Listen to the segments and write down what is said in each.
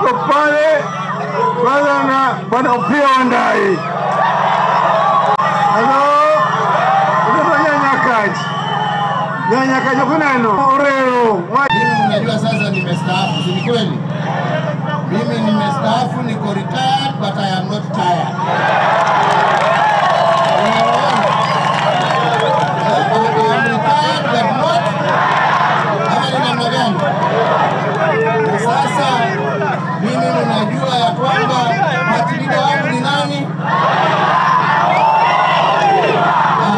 Niko pale kwanza na Bwana Opiyo Wandayi. Hello. Nyanya Nyanya kunano oreo. Mimi unajua sasa nimestaafu, si ni kweli? Mimi nimestaafu, niko retired but I am not tired. I am retired but not. Ama ni namna gani? Sasa mimi unajua ya kwamba party leader wangu ni nani?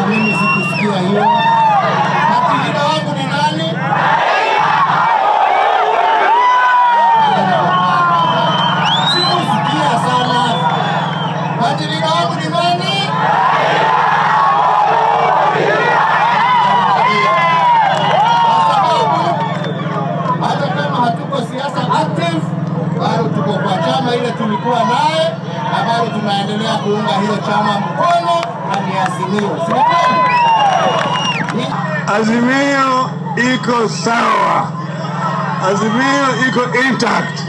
Mimi sikusikia hiyo. Party leader wangu ni nani? Sikusikia sana. Party leader wangu ni nani? Kwa sababu hata kama hatuko siasa active, bado tuko kwa chama ile tulikuwa naye na bado tunaendelea kuunga hiyo chama mkono na ni Azimio. Si kweli? Azimio iko sawa. Azimio iko intact.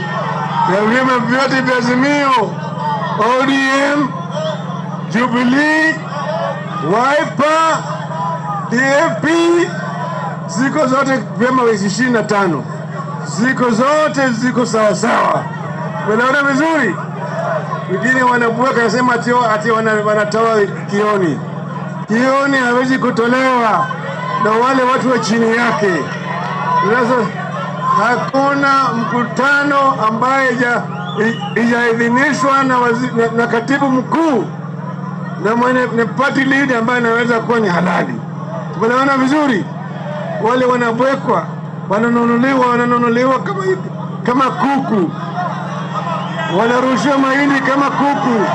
Na vyama vyote vya Azimio, ODM, Jubilee, Wiper, DAP, ziko zote vyama 25. Ziko zote ziko sawa sawa. Unaona vizuri? Wengine wanabuaka wanasema ati wanatoa Kioni. Kioni hawezi kutolewa na wale watu wa chini yake. Sasa hakuna mkutano ambaye ijaidhinishwa na katibu mkuu na mwenye party leader ambaye anaweza kuwa ni halali. Tumeona vizuri? Wale wanabwekwa, wananunuliwa kama kuku. Wanarushiwa mahindi kama kuku.